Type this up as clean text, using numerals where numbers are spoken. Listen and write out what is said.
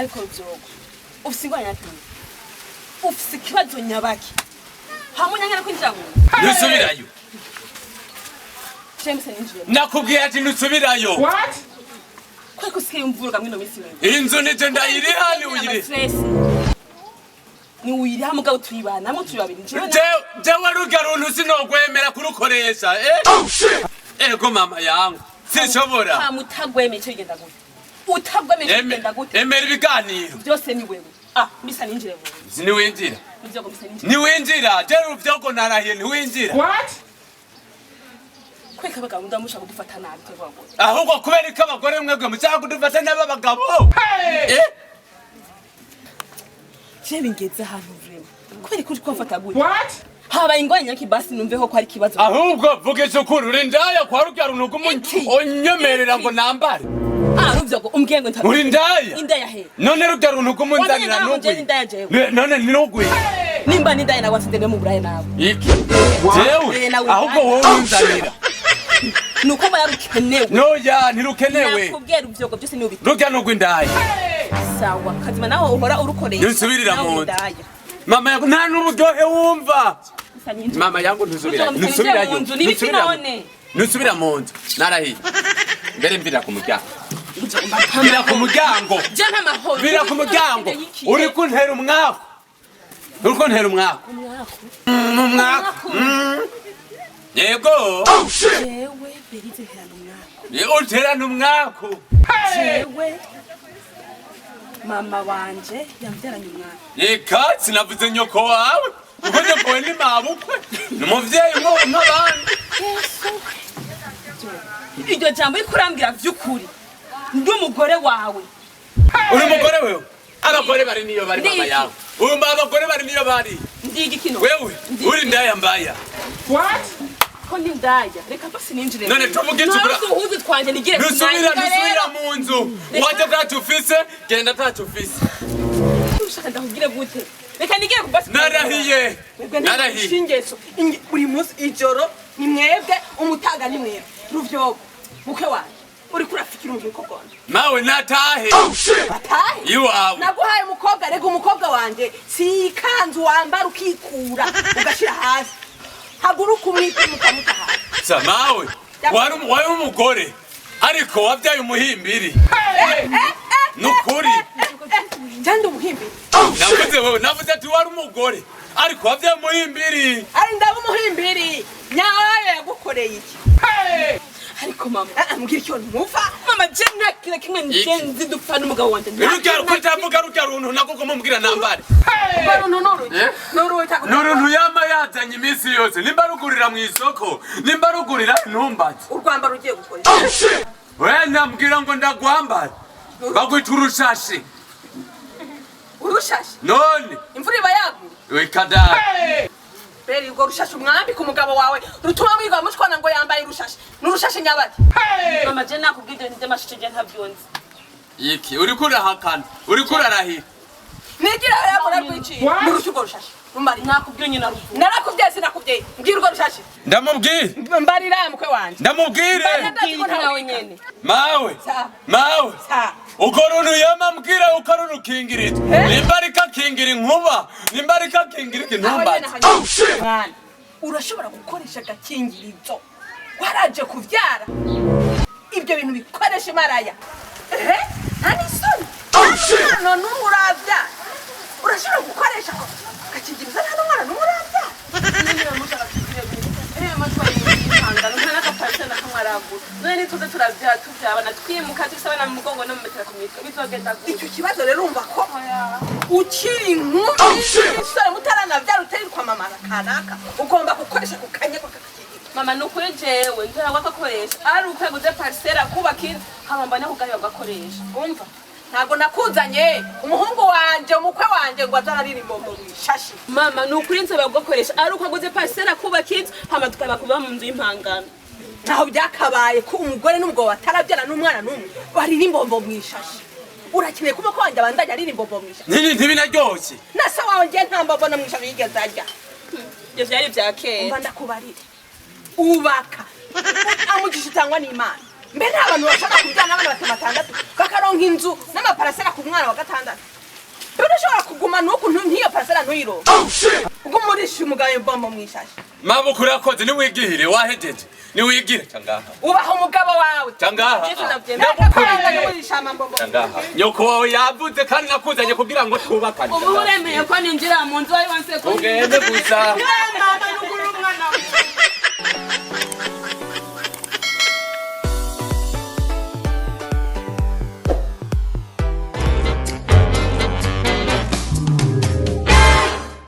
Ariko Ruvyogo, ufise ingwara yatumye, ufise ikibazo nyabaki hamwe nyangana kwinjira mu nzu. Ntusubirayo. James, ninjiye. Nakubwiye ati ntusubirayo. Kweko usigaye umvuruga mwino minsi wewe. Inzu nije ndayiriha, ni uyiriha. Stress ni uyiriha, mugabo tuyibanamwo turi babiri, jewe Jewe rurya runtu sinogwemera kurukoresha, eh? Ego mama yangu, sinshobora. Nta mutagwemeye, ico bigenda gute? Utagwemeye, ico bigenda gute? Emera ibiganiro. Byose ni wewe. Ah, mbisa ninjire mu nzu. Niwinjira. Ruvyogo, mbisa ninjire. Niwinjira, je Ruvyogo, narahiye, ntiwinjira. Kweka abagabo ndamushaka kudufata nabi, twebwe abagore. Ahubwo kubera ko abagore mwebwe mushaka kudufata nabi abagabo, eh? Je bingeze ahantu vraiment, kubera ko uri kumfata gute? Habaye ingorane nyaki? Basi numveho ko ari ikibazo. Ahubwo vuga isukuru, uri ndaya kwa rurya runtu Iki? unyemerera ngo nambare. Ah, Ruvyogo, umbwiye ngo nta Uri ndaya. Indaya he? None rurya runtu rw'umunzanira. Wamenye nawe nugwi nje ndaya jewe. None nugwi. Nimba n'indaya nawe watsinze mu burayi nawe. Iki jewe? Eh, nawe. Ahubwo wowe unzanira. Nuko mba yarukenewe. Noya, ntirukenewe. Nakubwiye Ruvyogo, byose ni ubite. Rurya nugwi ndaya. Sawa kazima, nawe uhora urukoresha. Ntusubirira Nawe mu nzu. indaya. Mama yangu, nta n'uburyohe wumva. Bisa n'inzu. Mama yangu, ntusubira. Ruvyogo, mbisa ninjire mu nzu, ni ibiki none? Ntusubira mu nzu, narahiye. Mbere mvira ku muryango, mvira ku muryango. Je nta mahoro. Mvira ku muryango. Uri kuntera umwaku, uri kuntera umwaku. Umwaku. Yego. Jewe Berize nterana umwaku? Unterana umwaku. Jewe mama wanje yambyaranye umwaku? Reka, sinavuze nyoko wawe, kuko nyoko we ni mabukwe, ni umuvyeyi umwe nk'abandi. Iryo jambo uriko urambwira, vy'ukuri ndi umugore wawe? Uri umugore wewe? Abagore bari niyo bari, mama Ndi iki? yawe. Umva, abagore bari niyo bari. Ndi igikino? Wewe uri ndaya mbaya. Ko ndi ndaya? Reka basi ninjire. None tuvuge iki? Ntuzi twanje nigire. Ntusubira, ntusubira mu nzu. Waje ataco ufise, genda ataco ufise. Ushaka ndakubwire gute? Reka nigire basi. Narahiye, narahiye. Ingeso buri munsi ijoro ni mwebwe, umutaga ni mwebwe. Ruvyogo, mukwe wanje, uriko urafikira umuntu ukogona. Mawe natahe. Batahe. Iwawe. Naguhaye umukobwa. Rega umukobwa wanje si ikanzu wambara ukikura ugashira hasi. Haguruka umwite mukamuta hasi. Sa mawe, wari umugore ariko wabyaye umuhimbiri, nukuri. Jandi umuhimbiri? Navuze wewe, navuze ati wari umugore ariko wabyaye umuhimbiri. Ari ndaba umuhimbiri nyawe yagukoreye iki? Ariko mama. Ah, ah, mbwira icyo ntumva. Mama, je nta kintu kimwe nje Iki? nzi dupfa n'umugabo wanje. Nta Rurya kintu ko utavuga rurya runtu nako kumubwira nambare. Urwo runtu nuruki? Eh? Nuruki? Ni uruntu yama yazanye iminsi yose, nimba rugurira mu isoko, nimba rugurira, ntumbaze. Urwambaro ugiye gukoresha. We nambwira ngo ndagwambara, bagwita urushashi. Urushashi? None. Imvura iba yaguye. Wekada. Beri, urwo rushashi umwambika umugabo wawe rutuma mwigwa mushwana ngo yambaye urushashi, n'urushashi nyabaki? Mama, je nakubwira ibyo by'amashishe, je ntabyo nzi. Iki uriko urahakana, uriko urarahira. Nigira yakora rwiciye n'urushi urwo rushashi rumbarira. Nakubwiye nyine aruvuga. Narakubyaye, sinakubyaye? Mbwira urwo rushashi. Ndamubwire? Mbarira, mukwe wanje. Ndamubwire? Mbwira nawe nyene. Mawe. Sa. Mawe. Sa. Urwo runtu yama mbwira yuko ari urukingirizo, nimba ariko akingira inkuba, nimba ariko akingira iki, ntumbaze. Mwana, urashobora gukoresha agakingirizo waraje kuvyara? Ibyo bintu bikoresha imaraya, ehe, nta n'isoni? Nta n'umwana n'umwe uravyara, urashobora gukoresha ako gakingirizo nta n'umwana n'umwe uravyara? None nituze turavyara, tuvyabana, twimuka dufise abana mu mugongo no mu metero ku mitwe, bizogenda gute? Icyo kibazo rero, urumva ko ukiri inkumi, umusore, mutaranavyara, utari kwamamara kanaka, ugomba gukoresha ku kanya k'agakingirizo. Mama, ni ukuri jewe nzora wagakoresha ari uko yaguze parcelle kubaka inzu, hama mbone kugayo gakoresha. Umva, ntabwo nakuzanye umuhungu wanje, umukwe wanje, ngo aze ararira imbombo mu ishashi. Mama, ni ukuri nzaba gukoresha ari uko aguze parcelle kubaka inzu, hama tukaba kuba mu nzu y'impangano. Ntaho byakabaye ko umugore n'umugabo batarabyara n'umwana n'umwe barira imbombo mu ishashi. Urakeneye kuba ko wanjye abandanya arira imbombo mu ishashi? Nini, ntibinaryoshye. Na se wawe ngiye nta mbombo no mu ishashi yigeze arya. Ibyo vyari vya kera. Umva, ndakubarire, ubaka amugisha utangwa n'Imana. Mbe nta bantu bashobora kubyara n'abana batatu batandatu bakaronka inzu n'amaparasera ku mwana wa gatandatu? Mbe urashobora kuguma nuku nk'iyo parasera ntuyironke, uguma urisha umugabo bombo mw'ishashe? Mabukuru urakoze, niwigihire, wahejeje, niwigire cangaha. Ubaha umugabo wawe. Cangaha. Jesu navyemera. Ndakakora urisha amambombo. Cangaha, nyoko wawe yavuze kandi nakuzanye kugira ngo twubakane. Ubu uremeye ko ninjira mu nzu, wari wanse ko Ugende gusa. Mama.